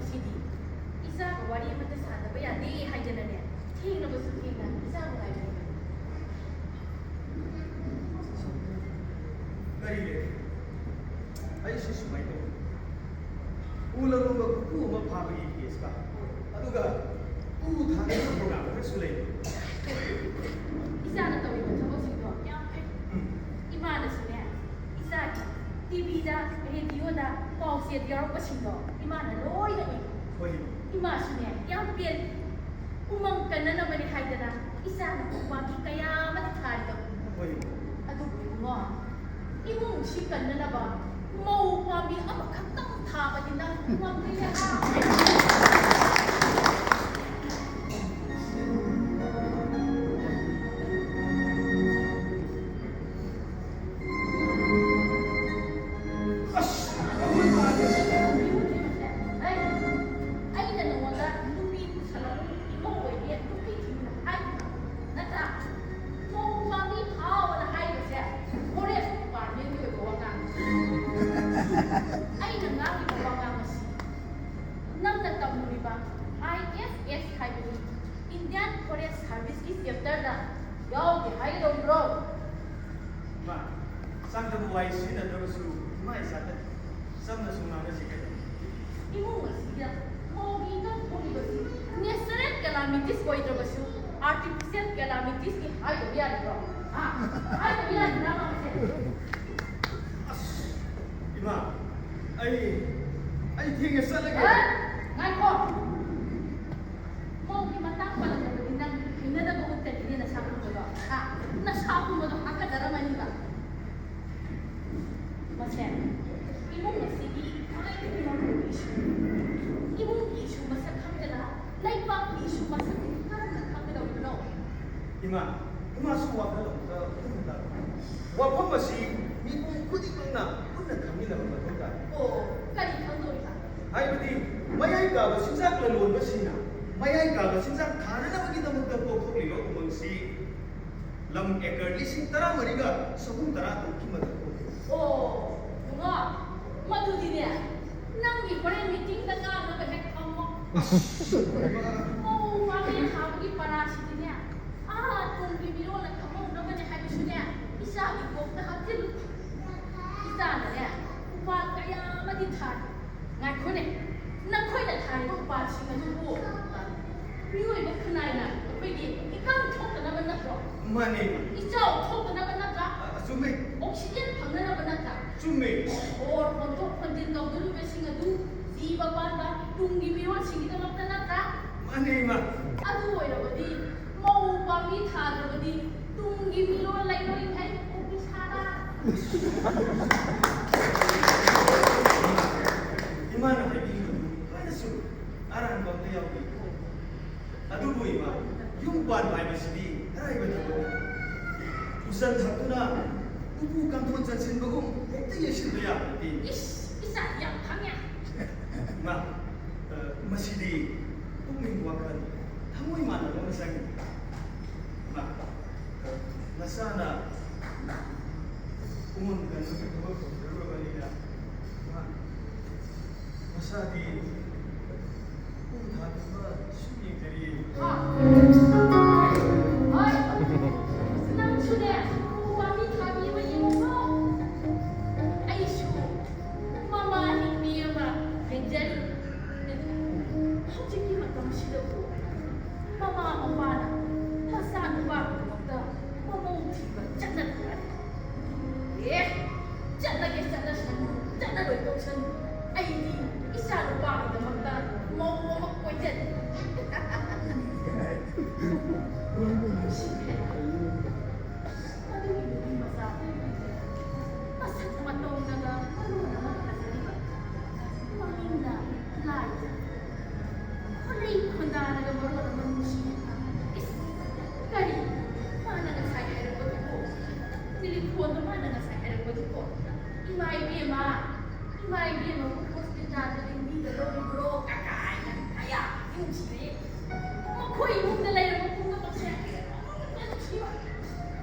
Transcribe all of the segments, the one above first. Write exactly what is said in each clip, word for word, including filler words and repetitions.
ꯁꯤꯗꯤ ꯏꯆꯥꯒ ꯋꯥꯔꯤ ꯑꯃꯠꯇ ꯁꯥꯗꯕ ꯌꯥꯗꯦ ꯍꯥꯏꯗꯅꯅꯦ, ꯊꯦꯡꯂꯕꯁꯨ ꯊꯦꯡꯅ ꯏꯆꯥꯕꯨ ꯉꯥꯏꯕꯤꯔꯤꯕꯅꯤ꯫ ꯀꯔꯤ ꯂꯩꯔꯦ? ꯑꯩꯁꯤ ꯁꯨꯃꯥꯏꯅ ꯇꯧꯕꯅꯤ꯫ ꯎ ꯂꯂꯣꯡꯕ ꯈꯨꯄꯨ ꯑꯃ ꯐꯥꯕꯒꯤ ꯀꯦꯁꯀ, ꯑꯗꯨꯒ ꯎ ꯊꯥꯅꯕ ꯄ꯭ꯔꯣꯒ꯭ꯔꯥꯝ ꯈꯔꯁꯨ ꯂꯩ꯫ ꯏꯆꯥꯅ ꯇꯧꯔꯤꯕ ꯊꯕꯛꯁꯤꯡꯗꯣ ꯌꯥꯝ ꯐꯩ꯫ ꯎꯝ꯫ ꯏꯃꯥꯅꯁꯨꯅꯦ, ꯏꯆꯥꯒꯤ ꯇꯤꯚꯤꯗ, ꯔꯦꯗꯤꯑꯣꯗ ꯄꯥꯎꯆꯦꯗ ꯌꯥꯎꯔꯛꯄꯁꯤꯡꯗꯣ ꯏꯃꯥꯅ ꯂꯣꯏꯅ ꯎꯏ꯫ ꯍꯣꯏ꯫ ꯏꯃꯥꯁꯨꯅꯦ ꯌꯥꯝ ꯄꯦꯜꯂꯤ꯫ ꯎꯃꯪ ꯀꯟꯅꯅꯕꯅꯤ ꯍꯥꯏꯗꯅ ꯏꯆꯥꯅ ꯎꯄꯥꯝꯕꯤ ꯀꯌꯥ ꯑꯃꯗꯤ ꯊꯥꯔꯤꯗꯣ꯫ ꯍꯣꯏ꯫ ꯑꯗꯨꯕꯨ ꯏꯕꯨꯡꯉꯣ, ꯏꯃꯨꯡꯁꯤ ꯀꯟꯅꯅꯕ ꯃꯧ ꯄꯥꯝꯕꯤ ꯑꯃꯈꯛꯇꯪ ꯊꯥꯕꯗꯤ ꯅꯪ ꯉꯝꯗꯦꯅꯦ, ꯍꯥ? ꯑꯁ, ꯑꯩꯈꯣꯏ ꯃꯥꯁꯦ꯫ ꯑꯩ, ꯑꯩꯅ ꯅꯉꯣꯟꯗ ꯅꯨꯄꯤ ꯄꯨꯁꯜꯂꯒ ꯏꯃꯧ ꯑꯣꯏꯒꯦ, ꯅꯨꯄꯤ ꯊꯤꯅ ꯍꯥꯏꯈꯤꯕ ꯅꯠꯇ꯭ꯔꯥ? ꯃꯧ ꯄꯥꯝꯕꯤ ꯊꯥꯎꯑꯣꯅ ꯍꯥꯏꯔꯤꯕꯁꯦ forest departmentꯀꯤ ꯑꯣꯏꯕ ꯋꯥꯉꯥꯡ꯫ ꯑꯩꯅ ꯉꯥꯡꯂꯤꯕ ꯋꯥꯉꯥꯡ ꯑꯁꯤ ꯅꯪꯅ ꯇꯝꯂꯨꯔꯤꯕ I F S ꯍꯥꯏꯕꯗꯤ Indian Forest Serviceꯀꯤ chapterꯗ ꯌꯥꯎꯗꯦ ꯍꯥꯏꯒꯗꯧꯔꯤꯕ꯭ꯔꯣ? ꯏꯃꯥ, ꯆꯥꯡꯗꯝ ꯋꯥꯍꯩ ꯁꯤꯖꯤꯟꯅꯗ꯭ꯔꯕꯁꯨ ꯏꯃꯥ ꯏꯆꯥꯗ ꯆꯝꯅ ꯁꯨꯝ ꯉꯥꯡꯅꯁꯤ ꯀꯩꯗꯧꯔꯒꯦ? ꯏꯃꯨꯡ ꯑꯁꯤꯗ ꯃꯧꯒꯤ ꯏꯀꯪ ꯊꯣꯛꯂꯤꯕꯁꯤ natural calamities ꯑꯣꯏꯗ꯭ꯔꯕꯁꯨ artificial calamitiesꯅꯤ ꯍꯥꯏꯗꯕ ꯌꯥꯔꯤꯕ꯭ꯔꯣ? ꯍꯥ? ꯍꯥꯏꯗꯕ ꯌꯥꯔꯤꯕ꯭ꯔꯥ ꯃꯥꯁꯦ? ꯑꯁ, ꯏꯃꯥ, ꯑꯩ, ꯑꯩ ꯊꯦꯡꯉꯦ, ꯆꯠꯂꯒꯦ꯫ ꯍꯦ? ꯉꯥꯏꯈꯣ꯫ ꯃꯧꯒꯤ ꯃꯇꯥꯡ ꯄꯜꯂꯛꯄꯗꯗꯤ ꯅꯪ ꯍꯩꯅꯗꯕ ꯎꯠꯀꯅꯤꯅꯦ ꯅꯁꯥ ꯄꯨꯝꯕꯗꯣ, ꯍꯥ? ꯅꯁꯥ ꯄꯨꯝꯕꯗꯣ ꯍꯥꯀꯠꯆꯔꯝꯃꯅꯤꯕ꯫ ꯃꯁꯦ, ꯏꯃꯨꯡ ꯑꯁꯤꯒꯤ ꯈ꯭ꯋꯥꯏꯗꯒꯤ ꯃꯔꯨꯑꯣꯏꯕ issue, ꯏꯃꯨꯡꯒꯤ issue ꯃꯁꯛ ꯈꯪꯗꯅ ꯂꯩꯕꯥꯛꯀꯤ issue ꯃꯁꯛ ꯀꯔꯝꯅ ꯈꯪꯒꯗꯧꯔꯤꯕꯅꯣ? ꯏꯃꯥ, ꯏꯃꯥꯁꯨ ꯋꯥꯈꯜ ꯑꯃꯨꯛꯇ ꯄꯨꯟꯅ ꯇꯥꯔꯣ꯫ ꯋꯥꯐꯝ ꯑꯁꯤ ꯃꯤꯄꯨꯝ ꯈꯨꯗꯤꯡꯃꯛꯅ ꯄꯨꯟꯅ ꯈꯪꯃꯤꯟꯅꯕ ꯃꯊꯧ ꯇꯥꯏ꯫ ꯑꯣ, ꯀꯔꯤ ꯈꯪꯗꯣꯔꯤꯕ? ꯍꯥꯏꯕꯗꯤ ꯃꯌꯥꯏ ꯀꯥꯕ ꯆꯤꯟꯖꯥꯛ ꯂꯂꯣꯟꯕꯁꯤꯡꯅ ꯃꯌꯥꯏ ꯀꯥꯕ ꯆꯤꯟꯖꯥꯛ ꯊꯥꯅꯅꯕꯒꯤꯗꯃꯛꯇ ꯀꯣꯛꯊꯣꯛꯂꯤꯕ ꯎꯃꯪꯁꯤ ꯂꯝ ꯑꯦꯀꯔ ꯂꯤꯁꯤꯡ ꯇꯔꯥꯃꯔꯤꯒ ꯆꯍꯨꯝ ꯇꯔꯥ ꯇꯔꯨꯛꯀꯤ ꯃꯊꯛ ꯑꯣꯏ꯫ ꯑꯣ, ꯏꯕꯨꯡꯉꯣ, ꯃꯗꯨꯗꯤꯅꯦ, ꯅꯪꯒꯤ ꯍꯣꯔꯦꯟ meetingꯗ ꯉꯥꯡꯅꯕ ꯍꯦꯛ ꯃꯧ ꯃꯥꯡꯂꯦ ꯊꯥꯕꯒꯤ ꯄꯔꯥꯁꯤꯗꯤꯅꯦ, ꯑꯥ ꯇꯨꯡꯒꯤ ꯃꯤꯔꯣꯜꯅ ꯈꯪꯍꯧꯅꯕꯅꯦ ꯍꯥꯏꯕꯁꯨꯅꯦ, ꯏꯆꯥꯒꯤ ꯀꯣꯛꯇ ꯍꯥꯞꯆꯤꯜꯂꯨ꯫ ꯏꯆꯥꯅꯅꯦ ꯎꯄꯥꯜ ꯀꯌꯥ ꯑꯃꯗꯤ ꯊꯥꯔꯤ꯫ ꯉꯥꯏꯈꯣꯅꯦ, ꯅꯈꯣꯏꯅ ꯊꯥꯔꯤꯕ ꯎꯄꯥꯜꯁꯤꯡ ꯑꯗꯨꯕꯨ ꯃꯤꯑꯣꯏꯕ ꯈꯨꯟꯅꯥꯏꯅ ꯑꯩꯈꯣꯏꯒꯤ ꯏꯀꯪ ꯊꯣꯛꯇꯅꯕ ꯅꯠꯇ꯭ꯔꯣ? ꯃꯥꯅꯦ꯫ ꯏꯆꯥꯎ ꯊꯣꯛꯇꯅꯕ ꯅꯠꯇ꯭ꯔꯥ? ꯑ, ꯆꯨꯝꯃꯦ꯫ ꯑꯣꯛꯁꯤꯖꯦꯟ ꯐꯪꯅꯅꯕ ꯅꯠꯇ꯭ꯔꯥ? ꯆꯨꯝꯃꯦ꯫ ꯁꯣꯔ ꯍꯣꯟꯗꯣꯛ ꯍꯣꯟꯖꯤꯟ ꯇꯧꯗꯣꯔꯤꯕꯁꯤꯡ ꯑꯗꯨ ꯖꯤꯕ ꯄꯥꯟꯕ ꯇꯨꯡꯒꯤ ꯃꯤꯔꯣꯜꯁꯤꯡꯒꯤꯗꯃꯛꯇ ꯅꯠꯇ꯭ꯔꯥ? ꯃꯥꯅꯦ, ꯏꯃꯥ꯫ ꯑꯗꯨ ꯑꯣꯏꯔꯕꯗꯤ ꯃꯧ ꯄꯥꯝꯕꯤ ꯊꯥꯗ꯭ꯔꯕꯗꯤ ꯇꯨꯡꯒꯤ ꯃꯤꯔꯣꯜ ꯂꯩꯔꯣꯏ ꯍꯥꯏ ꯀꯣꯛꯄꯤ ꯁꯥꯔꯥ꯫ ꯏꯃꯥꯅ ꯍꯥꯏꯕꯤꯔꯤꯕꯗꯨ ꯂꯣꯏꯅ ꯆꯨꯝꯃꯤ꯫ ꯑꯔꯥꯟꯕ ꯑꯝꯇ ꯌꯥꯎꯗꯦ꯫ ꯑꯗꯨꯕꯨ ꯏꯃꯥ, ꯌꯨꯝ ꯄꯥꯟꯕ ꯍꯥꯏꯕꯁꯤꯗꯤ ꯑꯔꯥꯏꯕ ꯊꯕꯛꯅꯤ꯫ ꯎꯆꯟ ꯊꯛꯇꯨꯅ ꯎꯄꯨ ꯀꯥꯡꯊꯣꯟ ꯆꯟꯁꯤꯟꯕꯒꯨꯝ ꯍꯦꯛꯇ ꯌꯩꯁꯤꯟꯕ ꯌꯥꯕ ꯅꯠꯇꯦ꯫ ꯏꯁ, ꯏꯆꯥꯗꯤ ꯌꯥꯝ ꯈꯪꯉꯦ꯫ ꯏꯃꯥ, ꯑ, ꯃꯁꯤꯗꯤ ꯄꯨꯛꯅꯤꯡ ꯋꯥꯈꯜ ꯊꯃꯣꯏ ꯃꯥꯟꯅꯕ ꯑꯃ ꯆꯪꯉꯤ꯫ ꯏꯃꯥ, ꯑ, ꯅꯆꯥꯅ ꯈꯨꯃꯟ ꯀꯟꯕꯒꯤ ꯊꯕꯛ ꯇꯧꯖꯔꯨꯔꯕꯅꯤꯅ, ꯏꯃꯥ, ꯃꯁꯥꯗꯤ ꯎ ꯊꯥꯗꯨꯃ ꯁꯨꯝ ꯌꯦꯡꯖꯔꯤꯌꯦ꯫ ꯍꯥ? ꯍꯣꯏ꯫ ꯅꯪꯁꯨꯅꯦ, ꯎ ꯄꯥꯝꯕꯤ ꯊꯥꯕꯤ ꯑꯃ ꯌꯦꯡꯉꯨꯀꯣ꯫ ꯑꯩꯁꯨ ꯃꯃꯥ ꯍꯤꯡꯕꯤ ꯑꯃ ꯌꯦꯡꯖꯔꯤ꯫ ꯍꯧꯖꯤꯛꯀꯤ ꯃꯇꯝꯁꯤꯗꯕꯨ ꯃꯃꯥ ꯃꯄꯥꯅ ꯃꯆꯥꯅꯨꯄꯥꯒꯤꯗꯃꯛꯇ ꯃꯃꯧ ꯊꯤꯕ ꯆꯠꯅꯗ꯭ꯔꯅꯦ? ꯑꯦ, ꯆꯠꯂꯒꯦ ꯆꯠꯂꯁꯅꯨ, ꯆꯠꯂꯔꯣꯏ ꯇꯣꯛꯁꯅꯨ꯫ ꯑꯩꯗꯤ ꯏꯆꯥ ꯅꯨꯄꯥꯒꯤꯗꯃꯛꯇ ꯃꯧ ꯑꯃ ꯀꯣꯏꯖꯔꯤ꯫ ꯑꯗꯨꯒꯤ ꯅꯨꯄꯤ ꯃꯆꯥ ꯃꯁꯛ ꯃꯇꯧꯅꯒ ꯃꯔꯣꯟ ꯑꯃ ꯐꯖꯔꯤꯕ, ꯃꯃꯤꯡꯅ ꯂꯥꯏꯖ꯫ ꯈꯣꯟꯂꯩ ꯈꯣꯟꯗꯥꯅꯒ ꯃꯔꯣꯟ ꯑꯃ ꯅꯨꯡꯁꯤ꯫ ꯏꯁ, ꯀꯔꯤ? ꯃꯥꯅ ꯉꯁꯥꯏ ꯍꯥꯏꯔꯛꯄꯗꯨꯕꯣ? ꯇꯦꯂꯤꯐꯣꯟꯗ ꯃꯥꯅ ꯉꯁꯥꯏ ꯍꯥꯏꯔꯛꯄꯗꯨꯕꯣ? "ꯏꯃꯥ ꯏꯕꯦꯝꯃ, ꯏꯃꯥ ꯏꯕꯦꯝꯃꯕꯨ ꯍꯣꯁꯄꯤꯇꯥꯜꯗ ꯂꯦꯡꯕꯤꯒꯗꯧꯔꯤꯕ꯭ꯔꯣ?" ꯀꯀꯥꯏꯅ꯫ ꯑꯌꯥ, ꯅꯨꯡꯁꯤꯔꯦ꯫ ꯃꯈꯣꯏ ꯏꯃꯨꯡꯗ ꯂꯩꯔꯕ ꯄꯨꯝꯅꯃꯛꯁꯦ ꯑꯃꯠꯇ ꯅꯨꯡꯁꯤꯕ꯫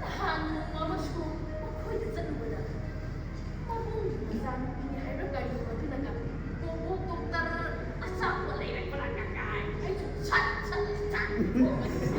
ꯅꯍꯥꯟ ꯅꯣꯡꯃ ꯑꯃꯁꯨ ꯃꯈꯣꯏꯗ ꯆꯠꯂꯨꯕꯗ ꯃꯕꯨꯡꯒꯤ ꯃꯆꯥꯅꯨꯄꯤꯅꯤ ꯍꯥꯏꯕ꯭ꯔꯥ ꯀꯔꯤꯅꯣ ꯑꯗꯨꯅꯒ ꯕꯣꯕꯣꯛ ꯗꯣꯛꯇꯔ ꯑꯆꯥꯄꯣꯠ ꯂꯩꯔꯛꯄ꯭ꯔꯥ ꯀꯥꯏꯅ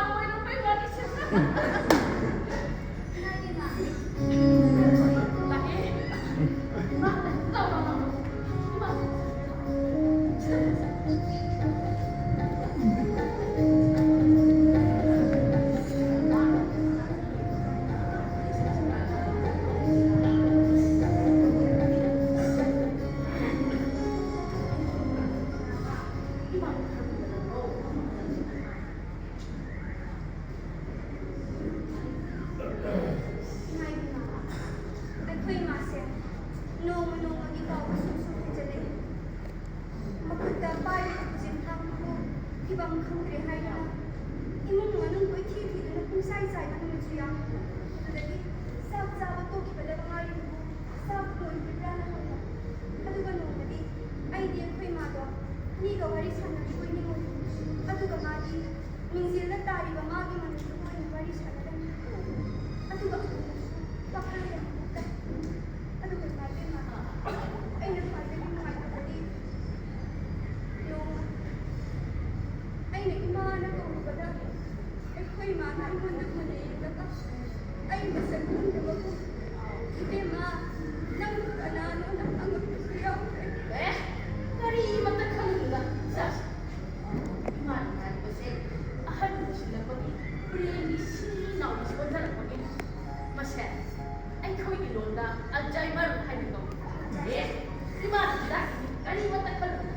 ꯑꯣꯏꯔꯝꯕꯩ ꯋꯥꯔꯤꯁꯦ꯫ ꯂꯥꯛꯑꯦ꯫ ꯏꯃꯥ, ꯂꯥꯛꯑꯣ, ꯂꯥꯛꯑꯣ, ꯂꯥꯛꯑꯣ꯫ ꯏꯃꯥ꯫ ꯏꯃꯥ, ꯏꯕꯦꯝꯃ, ꯑꯩꯈꯣꯏ ꯏꯃꯥꯁꯦ ꯅꯣꯡꯃ ꯅꯣꯡꯃꯒꯤ ꯄꯥꯎ ꯑꯁꯨꯝ ꯁꯨꯝ ꯍꯦꯟꯖꯜꯂꯛꯏ꯫ ꯃꯈꯨꯠꯇ ꯄꯥꯏꯔꯤꯕ ꯈꯨꯖꯤꯟ ꯊꯥꯡꯗꯨꯕꯨ ꯐꯤꯕꯝ ꯈꯪꯗ꯭ꯔꯦ ꯍꯥꯏꯗꯨꯅ ꯏꯃꯨꯡ ꯃꯅꯨꯡ ꯀꯣꯏꯊꯤ ꯊꯤꯗꯨꯅ ꯄꯨꯡꯆꯥꯏ ꯆꯥꯏꯕ ꯅꯨꯃꯤꯠꯁꯨ ꯌꯥꯎꯏ꯫ ꯑꯗꯨꯗꯒꯤ ꯆꯥꯛ ꯆꯥꯕ ꯇꯣꯛꯈꯤꯕꯗ ꯉꯥꯏꯔꯤꯕꯕꯨ ꯆꯥꯛ ꯂꯣꯏꯗ꯭ꯔꯤꯕ꯭ꯔꯥꯅ ꯍꯪꯕ꯫ ꯑꯗꯨꯒ ꯅꯣꯡꯃꯗꯤ ꯑꯩꯗꯤ ꯑꯩꯈꯣꯏ ꯏꯃꯥꯗꯣ ꯃꯤꯒ ꯋꯥꯔꯤ ꯁꯥꯟꯅꯔꯤꯕꯣꯏ ꯅꯤꯡꯉꯨꯔꯦ꯫ ꯑꯗꯨꯒ ꯃꯥꯗꯤ ꯃꯤꯡꯖꯦꯜꯗ ꯇꯥꯔꯤꯕ ꯃꯥꯒꯤ ꯃꯃꯤꯗꯨꯕꯨ ꯑꯣꯏꯅ ꯋꯥꯔꯤ ꯁꯥꯟꯅꯔꯝꯃꯤ꯫ ꯑꯗꯨꯒ ꯑꯃꯨꯛꯁꯨ ꯋꯥꯈꯜ ꯌꯥꯝ ꯋꯥꯈꯜ ꯌꯥꯝ ꯋꯥꯈꯜ꯫ ꯑꯗꯨꯒ ꯏꯃꯥ ꯏꯕꯦꯝꯃ, ꯑꯩꯅ ꯈ꯭ꯋꯥꯏꯗꯒꯤ ꯅꯨꯡꯉꯥꯏꯇꯕꯗꯤ ꯅꯣꯡꯃ ꯑꯩꯅ ꯏꯃꯥꯅ ꯀꯧꯔꯨꯕꯗ ꯑꯩꯈꯣꯏ ꯏꯃꯥꯅ ꯑꯩꯉꯣꯟꯗ ꯃꯨꯟꯅ ꯌꯦꯡꯂꯒ ꯑꯩ ꯃꯁꯛ ꯈꯪꯗꯕꯒꯨꯝ, "ꯏꯕꯦꯝꯃ, ꯅꯪ ꯀꯅꯥꯅꯣꯅ?" ꯍꯪꯉꯛꯄꯁꯨ ꯌꯥꯎꯈ꯭ꯔꯦ꯫ ꯑꯦ, ꯀꯔꯤꯃꯠꯇ ꯈꯪꯗꯅ ꯆꯠ-, ꯏꯃꯥꯅ ꯍꯥꯏꯕꯁꯦ ꯑꯍꯟ ꯑꯣꯏꯁꯤꯜꯂꯛꯄꯒꯤ ꯕ꯭ꯔꯦꯟꯒꯤ ꯁꯤ ꯅꯥꯎꯔꯤ ꯁꯣꯟꯊꯔꯛꯄꯒꯤ ꯃꯁꯦ ꯑꯩꯈꯣꯏꯒꯤ ꯂꯣꯟꯗ ꯑꯜꯖꯥꯏꯃꯔ ꯍꯥꯏꯅ ꯀꯧꯏ꯫ ꯑꯦ, ꯏꯃꯥꯅ ꯍꯤꯗꯥꯛꯀꯤꯗꯤ ꯀꯔꯤꯃꯠꯇ ꯈꯜꯂꯨ꯫